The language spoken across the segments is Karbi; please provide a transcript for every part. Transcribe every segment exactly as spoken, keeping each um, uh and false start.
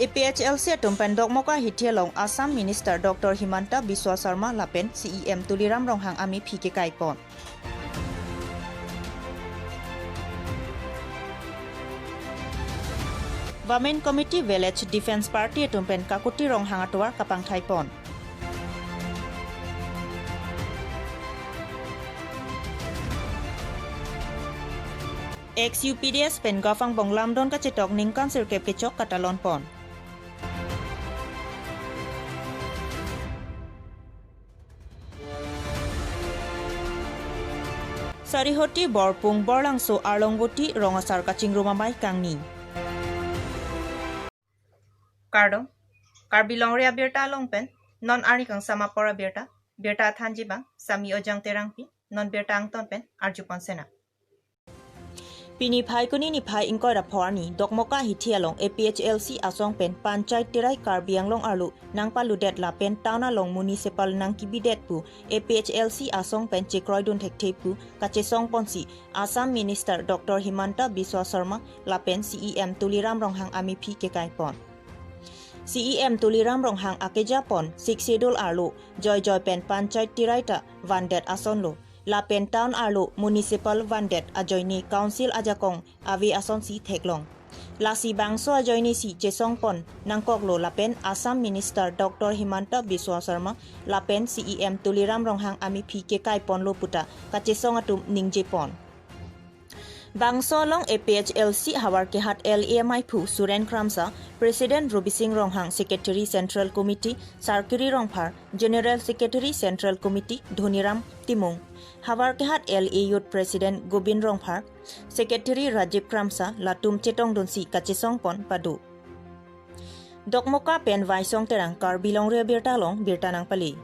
A P H L C atum pen Dokmoka hithi along Assam Minister Doctor Himanta Biswa Sarma lapen C E M Tuliram Ronghang amephi kekaipon. Women Committee Village Defence Party atum pen Kakuti Ronghang atovar kapangthaipon. Ex U P D S pen Gafang Bong lamdon kachetok ningkan sirkep kechok katalonpon. Sarihoti Borpung Borlangso Arlongvoti rong asar kachingrum amei kangni. Kardom, Karbi Longri abirta along pen, non arni kangsam apor abirta, birta thanji abang, Sami Ojang Terangpi, non birta angton pen, arjupon sena. Pini Phaikuni niphai ingkoi ra pho arni, Dokmoka hithi along A P H L C asong pen Panchayat Terai Karbi Anglong arlo nangpaludet lapen town along municipal nangkibidet pu A P H L C asong pen chekroidun thekthe pu kachesongponsi Assam Minister Doctor Himanta Biswa Sarma lapen C E M Tuliram Ronghang amephi kekaipon. C E M Tuliram Ronghang akejapon Sixth Schedule arlo joijoi pen Panchayat Terai ta vandet asonlo. Lapen town arlo municipal vandet ajoine council ajakong ave asonsi theklong. Lasi bangso ajoinesi chesongpon nangkoklo lapen Assam Minister Doctor Himanta Biswa Sarma lapen C E M Tuliram Ronghang amephi kekaiponlo puta kachesong atum ningjepon. Bangso along A P H L C Howraghat L A maiphu Suren Kramsa, President Rubi Sing Ronghang, Secretary Central Committee Sarkiri Rongphar, General Secretary Central Committee Dhoniram Timung, Howraghat L A Youth President Gobin Rongphar, Secretary Rajiv Kramsa latum chetongdunsi kachesongpon pado. Dokmoka pen Vaisong Terang, Karbi Longri abirta along birta nangpale.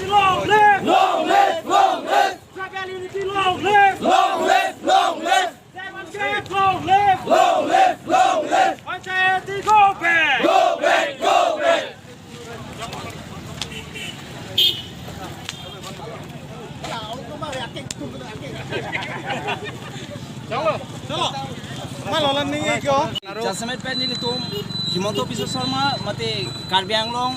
Long live! Long live! Long live! Tribal unity, long live! Long live! Long live! Seven K, long live! Long live! Long live! Panchayati, go back! Go back! Go back! Jasemet pen nelitum Himanta Biswa Sarma mate Karbi Anglong,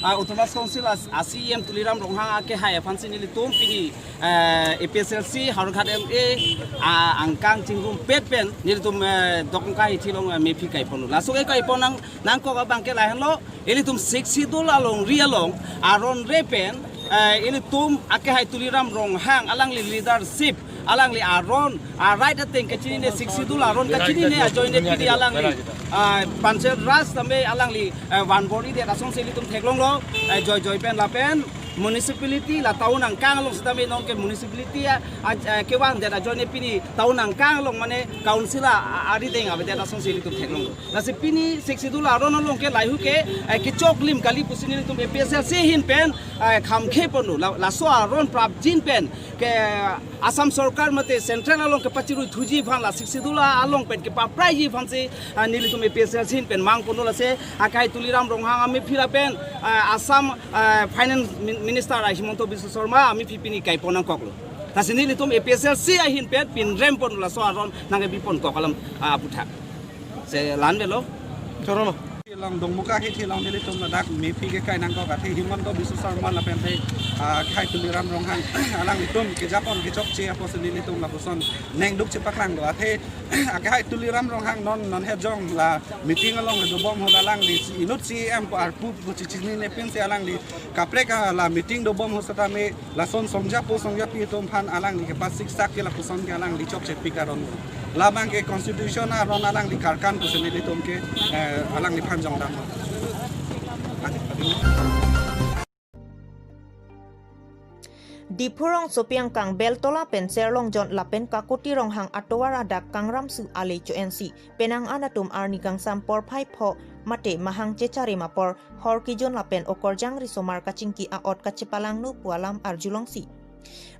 ah, Autonomous Council a, a C E M Tuliram Ronghang akehai aphansi nelitum pini, eh, A P H L C Howraghat L A, ah, angkang chingrumpet pen nelitum, eh, Dokmoka hithi along, eh, mephi kaiponlo. Laso ke kaipon nang, nangkok abang ke lahenlo, ilitum Sixth Schedule alongri along aron re pen, eh, ilitum akehai Tuliram Ronghang alangli leadership, alangli aron, ah, right ateng kachinine, Sixth Schedule aron kachinine ajoine pini alangli, ah, Panchayat Raj tame alangli, eh, vanboridet asonsi ilitum theklonglo, eh, joijoi pen lapen municipality la town angkang along setame non ke municipality a, a, eh, kevandet ajoine pini town angkang along mane council a, a, arideng avedet asonsi ilitum theklonglo. Lasi pini Sixth Schedule aron along ke lahei ke, eh, kechoklim kali pusi nelitum A P H L C ahin pen, eh, khamkhe ponlo. La, laso aron prapjin pen ke Assam Sorkar mate Central along kepachirui thuji aphan la Sixth Schedule along pen kepapraiji aphansi, eh, nelitum A P H L C ahin pen mang ponlo. Lasi akehai Tuliram Ronghang amephi lapen, eh, Assam, eh, Finance Min-, Minister Himanta Biswa Sarma amephi pini kaipon nangkoklo. Lasi nelitum A P H L C ahin pen pinrem ponlo laso aron nangkebipon kok alam, ah, aputhak. Se la-an avelo. Chorolo. Along Dokmoka hithi along nelitum ladak mephi kekai nangkok athe Himanta Biswa Sarma lapen athe, ah, akehai Tuliram Ronghang alanglitum kejapon kechokche apotsi nelitum lapuson nengduk chepaklang do athe akehai Tuliram Ronghang non non hejong la meeting along dobom ahut alangli inut C E M pu arpu pu chichinine pinsi alangli kaprek, ah, la meeting dobom ahut setame lason songjapo songjapi atum aphan alangli kepasiksak ke lapuson ke alangli chokchepik aron. Labang ke constitution aron alangli karkan pusi nelitum ke, eh, alangliphan jongdam. Diphu rongsopi angkang Beltola pen Serlongjon lapen Kakuti Ronghang atovar adak Kangram Su ale cho-ensi penang an atum arni kangsam porphai pho mate mahang checharem apor hor kijun lapen okorjang risomar kachingki a-ot kachepalangno pu alam arjulongsi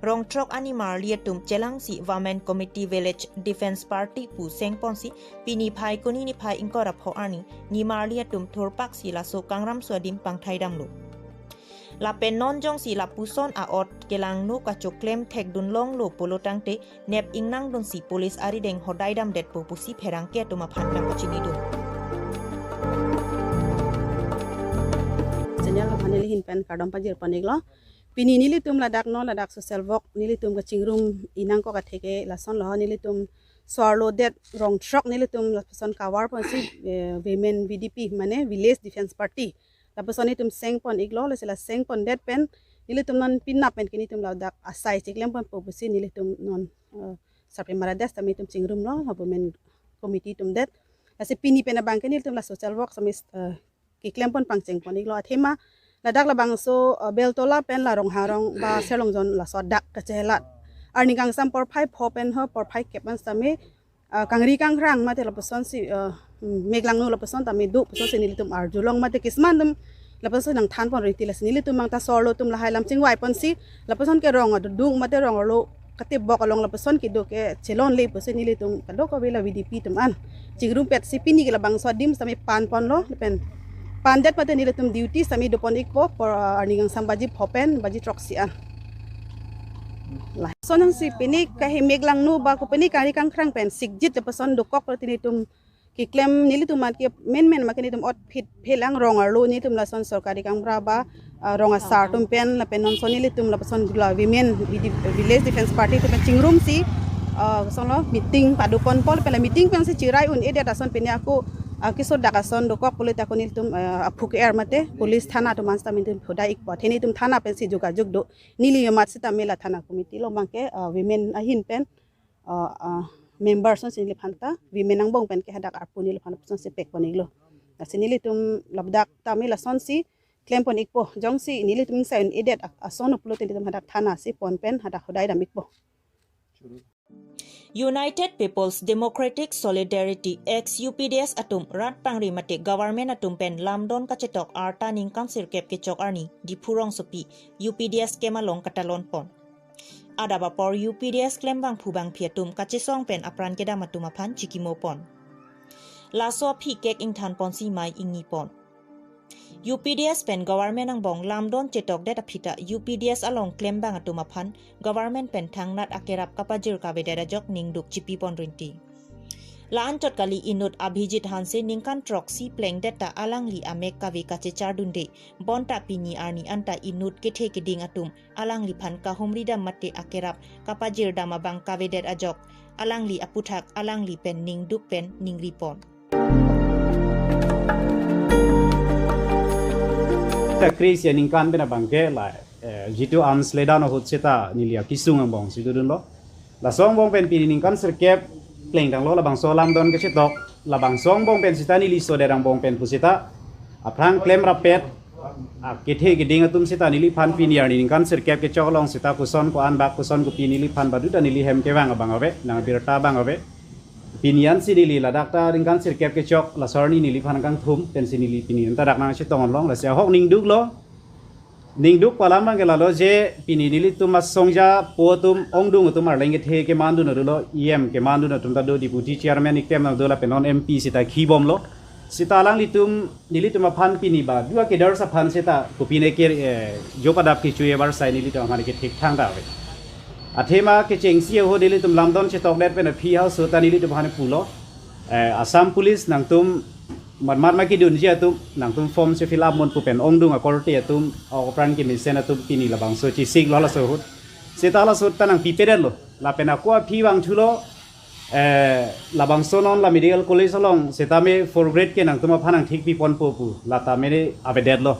rong throk animarli atum chelangsi Women Committee Village Defence Party pu sengponsi pini Phaikuni niphai ingkoi ra pho arni nimarli atum thurpaksi laso Kangram Su adim pangthaidamlo. Lapen non jongsi lapuson a-ot kelangno kachoklem thekdun longlo pulo tangte nep ingnangdunsi police arideng hodai damdetpo pusi pherangke atum aphan nangpachinidun. Channel aphan neli ahin pen kardom pajir pon-iklo. Pini nelitum ladak non ladak social work nelitum kachingrum inang ko katheke lason lo nelitum so-arlo det rong throk nelitum lapuson kavar ponsi, eh, Women V D P mane Village Defence Party. Lapuson nelitum seng pon-iklo, lasi la seng pondet pen nelitum non penap pen ke nelitum ladak asai chiklem ponpo pusi nelitum non, eh, Sarpi Mara Des tame nelitum chingrumlo, ha Women Committee atum det. Lasi pini pen abang ke nelitum la social work sami, eh, keklem pon pangcheng pon-iklo. Athema ladak labangso, eh, Beltola pen la Rongharong ba Serlongjon laso dak kachelat. Arni kangsam porphai pho pen ho porphai kep an sitame, eh, kangri kangkrang mate lapusonsi, eh, hmm, meglangno lapuson tame do pusonsi nelitum arjulong mate kisman atum lapusonsi nangthan pon riti, lasi nelitum mangta so-arlo atum lahai lam chingvai ponsi lapuson ke rong adudung mate rong arlo katebok along lapuson kedo ke chelonle pusi nelitum kadokave la V D P atum an chingrumpetsi pini ke labangso adim sitame pan ponlo lapen pandet mate nelitum duty sitame do pon-ikpo por, ah, arni kangsam baji pho pen baji throksi an. Lason nangsi pini kahe meglangno ba ko pini kangri kangkrang pen sikjit lapuson dokok lo tini atum keklem nelitum mat ke men men mat ke nelitum ot phit phelang rong arlo nelitum lason sorkari kangbura ba, ah, rong asar atum pen lapen non son nelitum lapuson gula Women Vidi-, Village Defence Party atum pen chingrumsi, ah, son lo meeting pado ponpo lapen la meeting pensi chirai un-edet ason pini ako, ah, keso dak ason dokok pulote ako nelitum, ah, aphu ke-er mate police thana atum an sitame nelitum hodai-ikpo. Athe nelitum thana pensi jogajog do. Neli amat sitame la thana committee along abang ke, ah, women ahin pen, ah, ah, member asonsi neliphan ta women angbong pen ke hadak arpu neliphan asonsi pek pon-iklo. Lasi nelitum ladak tame lasonsi klem pon-ikpo. Jongsi nelitum ingsai un-edet ak-, ason pulote nelitum hadak thana si pon pen hadak hodai dam-ikpo. United People's Democratic Solidarity, ex U P D S atum rat pangri mate government atum pen lamdon kachetok arta ningkan sirkep kechok arni Diphu rongsopi U P D S camp along katalon pon. Adap apor U P D S klembangphu bangphi atum kachesong pen apran kedam atum aphan chikimo pon. Laso aphi kek ingthan ponsi mei ingni pon. U P D S pen government angbong lamdon chetokdet aphi ta U P D S along klembang atum aphan government pen thangnat akerap kapajir kavedet ajok ningduk chipi pon rinti. La-anchot kali inut Abhijit Hanse ningkan throksi plengdet ta alangli amek kave kachechar dunde, bonta pini arni anta inut kethe keding atum alangliphan kahumri dam mate akerap kapajir dam abang kavedet ajok alangli aputhak alangli pen ningduk pen ningri pon. Kre-isi aningkan pen abang ke la, eh, jitu arms ladan ahut seta neli akesung angbong si dodunlo. Laso angbong pen pini ningkan sirkep plengtanglo labangso lamdon kachetok. Labangso angbong pen seta neli sodet angbong pen pu seta aphrang klem rapet, ah, kethe keding atum seta neliphan pini arni ningkan sirkep kechok along seta koson ko-an bak koson kopi neliphan baduta neli hem kevang abang ave, nang birta abang ave. Pini ansi neli ladak ta ningkan sirkep kechok, laso arni neliphan kangthum pensi neli pini anta dak nangchetong along, lasi ahok ningduklo. Ningduk pu alam abang ke lalo je pini nelitum asongja po atum ongdung atum arleng kethe kemandun adulo, E M kemandun atum ta do, deputy chairman ikthem ta do lapen non M P seta khibomlo. Seta alanglitum nelitum aphan pini ba dua kedars aphan seta kopine ke, eh, jo padap kecho-e avarsai nelitum aphan ke thekthang ta ave. Athema kechengsi ahut nelitum lamdon chetokdet pen aphi hauso ta nelitum aphan pulo, eh, Assam Police nangtum mat mat ma kedunji atum nangtum form si fill up mon pu pen ongdung akorte atum ok apran kemesen atum pini labangso chisiklo laso ahut. Seta laso ahut ta nangpipedetlo. Lapen ako aphi vangthulo, eh, labangso non la medical college along setame fourth grade ke nangtum aphan nangthik pi ponpo pu, la tame avedet lo.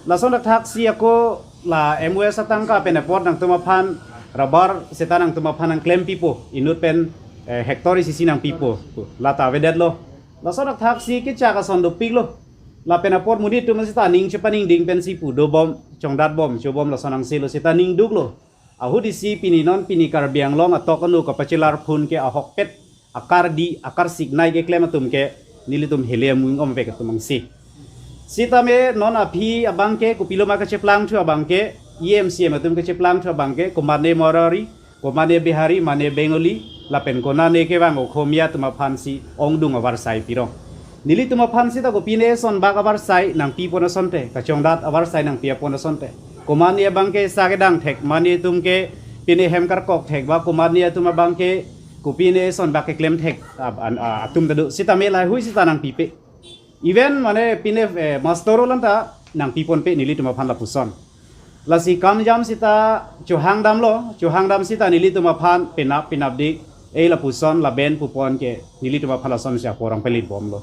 Lason athak si ako la M O S atangka pen apot nangtum aphan rubber seta nangtum aphan nangklem pipo, inut pen, eh, hectare isi isi nangpipo pu, la ta avedet lo. Lason athak si kechak ason dopik lo. Lapen apot monit atum seta aning chepaningding pensi pu dobom, chongdat bom, chobom lason angse lo seta ningduk lo. Ahut isi pini non pini Karbi Anglong atok anu kapachelar phun ke ahokpet, akardi, akarsik nai keklem atum ke nelitum hele amung omvek atum angse. Sitame non aphi abang ke kopilo ma kacheplangthu abang ke, E M C M atum kacheplangthu abang ke, komatne Marwari, komatne Bihari, mane Bengali, lapen konane kevang Okhomia atum aphan si ongdung avarsai pirong. Nelitum aphan seta kopine son bak avarsai nangpi pon asonte, kachongdat avarsai nangpi pon asonte. Komatne abangke sa kedang thek, mane atum ke pine hem karkok thek, ba komatne atum abangke kopine eson bak keklem thek, a, a, a, atum ta do. Sitame laheihui sita nangpipe. Even mane pine, eh, master alam ta nangpiponpe nelitum aphan lapuson. Lasi kamjam sita chohang damlo, chohang dam sita nelitum aphan penap penapdik, eh, lapuson laben pupon ke nelitum aphan lasonsi aporong pelitbomlo.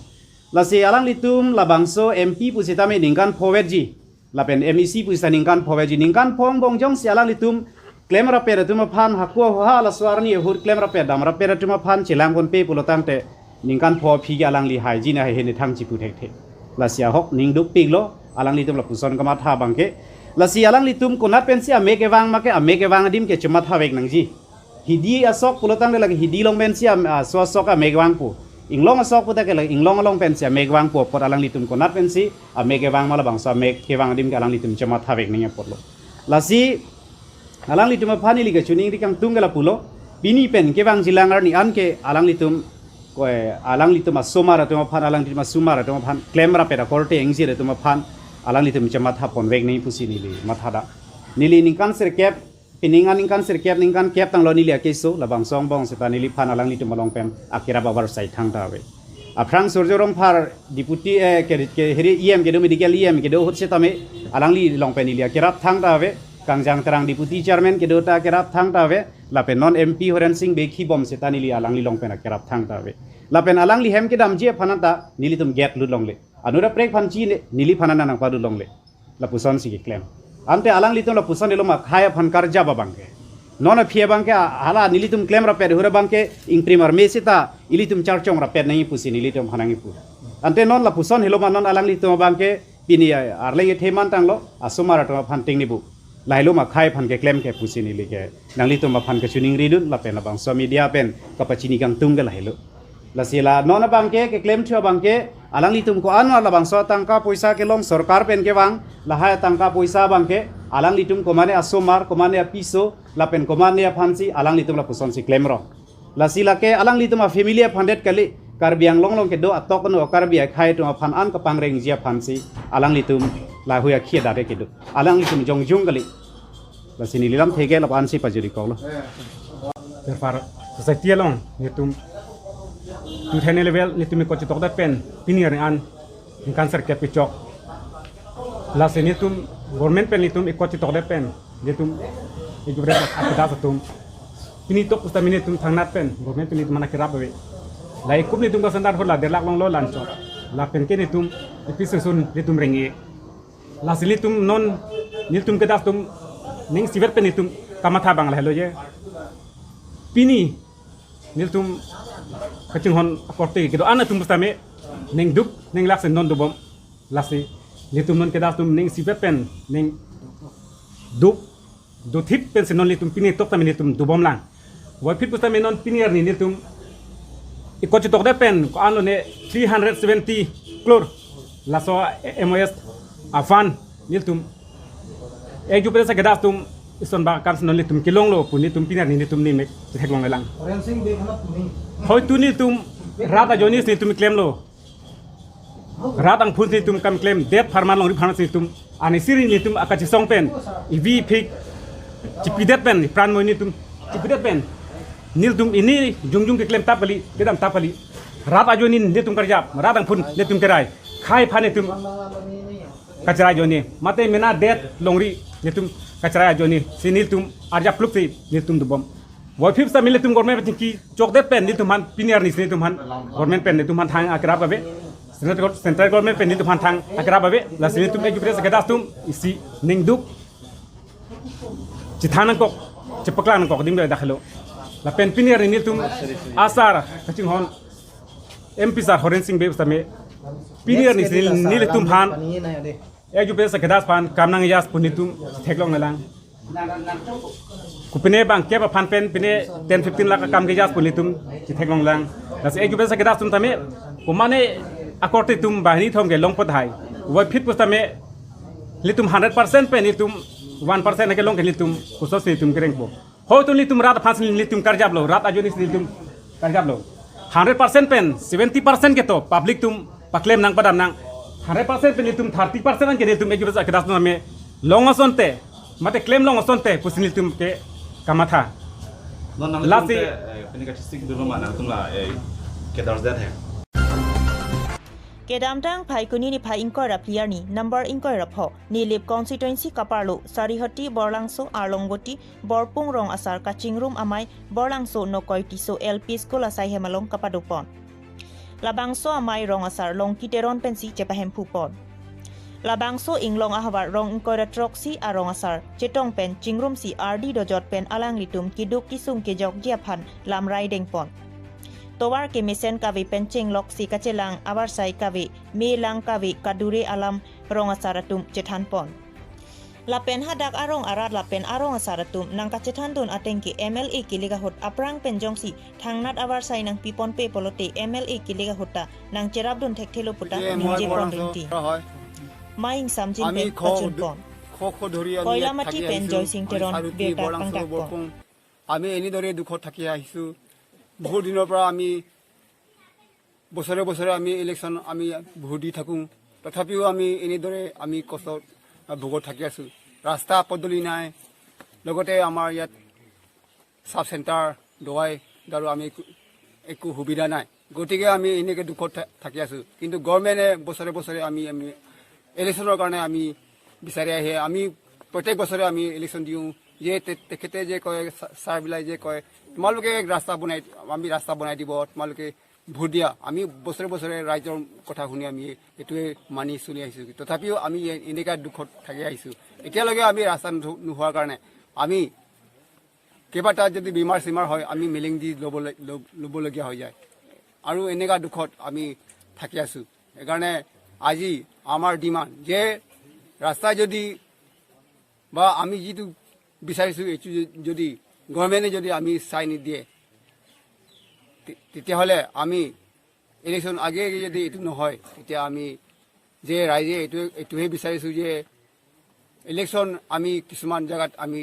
Lasi alanglitum labangso M P pusitame ningkan pho vetji, lapen M A C pusita ningkan pho vetji, ningkan pho angbong jongsi alanglitum klem rapet atum aphan, hako hoha laso arni ahut klem rapet dam rapet atum aphan chelangponpe pulo tangte ningkan pho aphi ke alangli haiji ne haihe ne thang chipu thekthe. Lasi ahok ning dukpiklo, alanglitum lapuson kamatha abangke. Lasi alanglitum konat pensi amek kevang ma ke, amek kevang adim ke chematha vek nangji. Hidi asok pulo tangte lake hidi along pensi am-, ah, so asok amek vangpo. Inglong asok puta ke lake inglong along pensi amek vangpo apot alanglitum konat pensi amek kevang ma, labangso amek kevang adim ke alanglitum chematha vek nangji apotlo. Lasi alanglitum aphan ili kachiningri kangtung ke lapulo. Pini pen kevangjilang arni an ke alanglitum, ko, eh, alanglitum asomar atum aphan, alanglitum asomar atum aphan, klem rapet akorte ingjir atum aphan alanglitum chematha ponvek nangji pusi neli mathadam. Neli ningkan sirkep, pining aningkan sirkep, ningkan kep tanglo neli akeso, labangso angbong sita neliphan alanglitum along pen akerap avarsai thangta ave. Aphrang Surjya Rongphar deputy, eh, ke, ke hiri E M kedo, medical E M kedo ahut sitame alangli along pen ili akerap thangta ave. Kangjang Terang deputy chairman kedo ta akerap thangta ave. Lapen non M P Horen Sing Bey kibom sita neli alangli along pen akerap thangta ave. Lapen alangli hem kedamji aphan ta nelitum gate lut longle. Anura prek aphan chine, neliphan nangpadu longle. Lapusonsi keklem. Ante alanglitum lapuson helo ma khei aphan karjap abangke. Non aphi abangke a-, hala nelitum klem rapet ahut abangke ingprim arme sita ilitum charchong rapet nangji pusi nelitum aphan nangkipu. Ante non lapuson helo ma non alanglitum abangke pini a-, arleng ethe man tanglo, asomar atum aphan ting nibu. Lahelo ma khei aphan keklem ke pusi neli ke nanglitum aphan kachiningridun lapen labangso media pen kapachini kangtung ke lahelo. Lasi la non abangke keklemthu abangke alanglitum ko-an ma labangso tangka poisa kelong sorkar pen kevang, lahai tangka poisa abangke alanglitum komane asomar, komane apiso, lapen komane aphansi alanglitum lapusonsi klemrong. Lasi lake alanglitum a-family aphan det kali, Karbi Anglong along kedo atok no Karbi akhei atum aphan an kapangrengji aphansi alanglitum laheihui akhei adare kedo. Alanglitum jongjong kali. Lasi neli lamthe ke lapu-ansi pajirikoklo. Terpar society along nelitum tu thene level nelitum ikot chetokdet pen pini arni an ningkan sirkep kechok. Lasi nelitum government pen nelitum ikot chetokdet pen nelitum ik government akedas atum pini tok usta mini nelitum thangnat pen government pen nelitum aphan akerap ave. La ekup nelitum ke standard hola derlak longlo lanchot. Lapen ke nelitum ipi susun nelitum renge. Lasi nelitum non nelitum kedas atum ning isivet pen nelitum kamatha abang lahelo je. Pini nelitum kachinghon akorte kedo-an atum pusitame ning duk ning laksen non dobom. Lasi nelitum non kedas atum ning isivet pen ning duk dothip pensi non nelitum pini tok tame nelitum dobomlang. Voiphit pusitame non pini arni nelitum ikot chetokdet pen ko-an lone three hundred seventy crore laso M O S a-fund nelitum ek jupre sa kedas atum ison bak akam si non nelitum kelonglo pu nelitum pini arni nelitum nimek chetheklonglelang. Hoitu nelitum rat ajoine si nelitum klemlo. Rat angphun si nelitum kam klem, det pharman longri pharman si nelitum. Ani siri nelitum akachesong pen, ivi phik, chipidet pen, pran moi nelitum, chipidet pen. Nelitum ini jongjong keklem tap kali, kedam tap kali. Rat ajoine nelitum karjap, rat angphun nelitum kerai. Khei aphan nelitum kacherai ajoine. Mate mena det longri nelitum kacherai ajoine. Si nelitum arjap pluk si nelitum dobom. Voiphit sa nelitum government pen chingki chokdet pen nelitum aphan pini arni si nelitum aphan government pen nelitum aphan thang akerap ave. Central, central government pen nelitum aphan thang akerap ave. Lasi nelitum ek jupre sa kedas atum isi ning duk chethang nangkok, chepaklang nangkok adim dak helo. Lapen pini arni nelitum asar kachinghon M P sir Horen Sing Bey pusitame pini arni si nelitum aphan ek jupre sa kedas aphan kam nangjas pu nelitum theklonglelang. Kopine bang kep aphan pen pine ten fifteen lakh akam kejas pu nelitum chetheklonglang. Lasi ek jupre sa kedas atum tame komane akorte atum banghini kethom ke longpo tahai. Voiphit pusitame nelitum hundred percent pen nelitum one percent kelong ke nelitum kososi nelitum kerengpo. Hoitu nelitum rat aphansi nelitum karjaplo, rat ajoine si nelitum karjaplo. Hundred percent pen seventy percent kedo public atum paklem nang padam nang. Hundred percent pen nelitum thirty percent an ke nelitum ek jupre sa kedas atum tame long asonte Mate klem long asonte pusi nelitum ke kamatha. Non nang Lasi- tum te, eh, pini ka chisik dulu mana tum la, eh, kedar zat hai. Kedamtang Phaikuni niphai ingkoi ra phli arni number ingkoi ra pho Nilip constituency kaparlo Sarihoti Borlangso Arlongoti Borpung Rong Asar kachingrum amei Borlangso Nokoi Tisso L P school asai hem along kapadopon. Labangso amei Rong Asar Longki Teron pensi chepahemphu pon. Labangso inglong ahavar rong ingkoi ra throksi arong asar chetong pen chingrumsi ardi dojot pen alanglitum keduk kesung kejokji aphan lamrai dengpon. Tovar kemesen kave pen chenglok si kachelang avarsai kave, me lang kave kadure alam Rong Asar atum chethanpon. Lapen hadak arong arat lapen arong asar atum nangkachethandun ateng ke M L A kilik ahut aphrang pen jongsi thangnat avarsai nangpiponpe pulote M L A kilik ahut ta nangcherapdun thekthelo puta Ye, ningje moi pon Borlangso rinti. Ra hoi. Maing Samjin Ami pen kho pachun du-, pon. Kho kho dhori ami ইয়াত Koilamati থাকি pen আহিছো। Joysing আমি Teron চাৰিওটি birta বৰলাংচলৰ pangdak pon. বৰপোং। আমি এনেদৰে দুখত থাকি আহিছো। বহুত দিনৰ পৰা আমি বছৰে বছৰে আমি ইলেকশ্যন আমি ভোট দি থাকোঁ। তথাপিও আমি এনেদৰে আমি কষ্ট ভোগত থাকি আছো। ৰাস্তা পদূলি নাই, লগতে আমাৰ ইয়াত চাব চেণ্টাৰ, দৱাই দাৰু আমি একো, একো সুবিধা নাই। গতিকে আমি এনেকে দুখত থা-, থাকি আছো। কিন্তু গভৰ্ণমেণ্টে বছৰে বছৰে আমি, আমি ইলেকশ্যনৰ কাৰণে আমি বিচাৰি আহে। আমি প্ৰত্যেক বছৰে আমি ইলেকশ্যন দিওঁ। যে তে-, তেখেতে যে কয়, ছা-, ছাৰবিলাক যে কয়, "তোমালোকে ৰাস্তা বনাই, আমি ৰাস্তা বনাই দিব, তোমালোকে ভোট দিয়া।" আমি বছৰে বছৰে ৰাইজৰ কথা শুনি আমি এইটোৱে মানি চলি আহিছো। তথাপিও আমি এ-, এনেকা দুখত থাকি আহিছো। এতিয়ালৈকে আমি ৰাস্তা নুঠো-, নোহোৱাৰ কাৰণে আমি কেইবাটা যদি বেমাৰ চেমাৰ হয়, আমি মেলেং দি ল'ব ল-, ল-, ল'বলগীয়া হৈ যায়। আৰু এনেকা দুখত আমি থাকি আছো। সেইকাৰণে আজি আমাৰ ডিমাণ্ড যে ৰাস্তা যদি বা আমি যিটো বিচাৰিছো, এইটো য-, যদি গভৰ্ণমেণ্টে যদি আমি চাই নিদিয়ে, তে-, তেতিয়াহ'লে আমি ইলেকশ্যন আগে আগে যদি এইটো নহয়, তেতিয়া আমি যে ৰাইজে এইটো, এইটোহে বিচাৰিছো যে ইলেকশ্যন আমি কিছুমান জেগাত আমি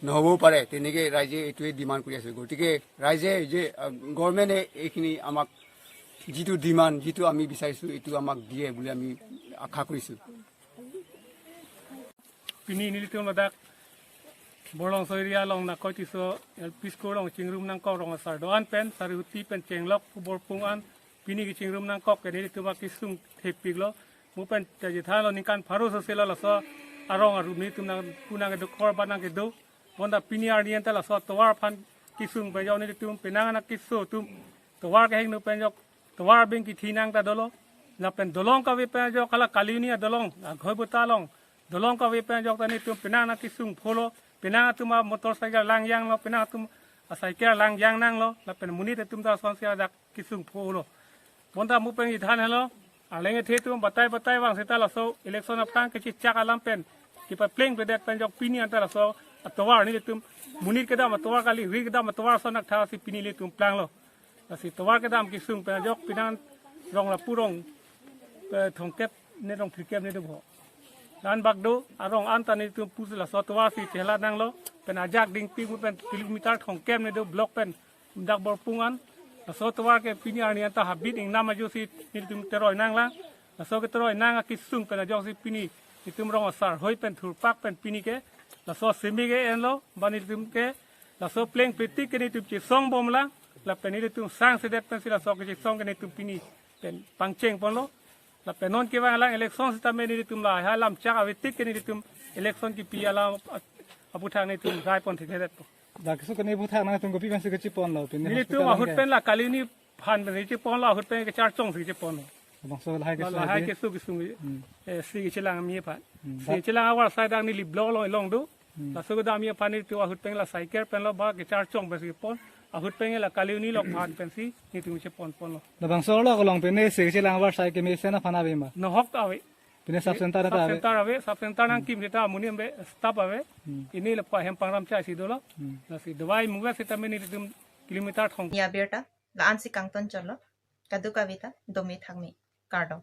নহ'বও পাৰে, তেনেকে ৰাইজে এইটোৱে ডিমাণ্ড কৰি আছে। গতিকে ৰাইজে যে, আহ, গভৰ্ণমেণ্টে এইখিনি আমাক যিটো ডিমাণ্ড, যিটো আমি বিচাৰিছো, এইটো আমাক দিয়ে বুলি আমি আশা কৰিছো। Pini nelitum ladak Borlangso area along Nokoi Tisso L P school along chingrum nangkok Rong Asar do-an pen Sarihoti pen chenglok Borpung an pini kachingrum nangkok ke nelitum akesung thepiklo. Mo pen ta chethanlo ningkan pharo soselo laso arong arum nelitum nangpu nangkedo, korban nangkedo. Bonta pini arni anta laso tovar aphan kesung pen jong nelitum penang anak keso atum tovar kehingno pen jok tovar beng kithi nang ta dolo. Lapen dolong kave pen jok hala Kaliuni adolong, Aghoi Bota along. Dolong kave pen jok ta nelitum penang anak kesung pholo, penang atum amotorcycle lang janglo, penang atum acycle lang jang nanglo, lapen monit atum ta asonsi adak kesung pholo. Bonta mo pen chethan helo, arleng ethe atum batai batai vang seta laso election aphrang kechechak alam pen kepaplengpledet pen jok pini anta laso atovar nelitum monit kedam atovar kali, ri kedam atovar ason athasi pini nelitum planglo. Lasi tovar kedam kesung pen ajok penang rong lapu rong, eh, thomkep ne rong phlikep ne do pho. La-an bak do, arong anta nelitum pusi laso tovar si chehla nanglo, pen ajak dingpi mo pen kilometer thomkep ne do block pen dak Borpung an. Laso tovar ke pini arni anta habit ingnam ajosi nelitum teroi nanglang. Laso keteroi nang akesung pen ajoksi pini nelitum Rong Asar hoi pen thurpak pen pini ke laso simi ke enlo, ba nelitum ke laso plengpletik ke nelitum chesong bomlang, lapen nelitum sangsedet pensi laso kechesong ke nelitum pini pen pangcheng ponlo. Lapen non kevang alang election sitame nelitum lahai alam chak avetik ke nelitum election kipi alam ap-, aputhak nelitum rai pon thekthedetpo. Dak keso kene aputhak nangtum kopi pensi kecheponlo, pini nelitum hospital ahut ke? Pen la Kaliuni aphan pen cheponlo, ahut pen kecharchongsi cheponlo. Bangso lahai keso lahai aji? Keso kesung, hmm, eh, si kechelang ami aphan. Hmm, si bak- kechelang avarsai dak neli block along, along do. Hmm. Laso kedam ami aphan nelitum ahut pen la cycle penlo ba kecharchong pensi pon. Ahut pen la Kaliuni along aphan pensi nelitum chepon ponlo. Labangso lo kolong pine si kechelang avarsai kemesen aphan ave ma? Nohok ave. Pine sub center ta ave? Sub center ave, sub center nangkim seta amonit ave, staff ave. Hmm. Pine lapu ahem pangram chai si dolo. Hmm. Lasi dawai muga sitame nelitum kilometer thong. Ya birta, la-ansi kangton cholo. Kadokave ta dome thakme. Kardom.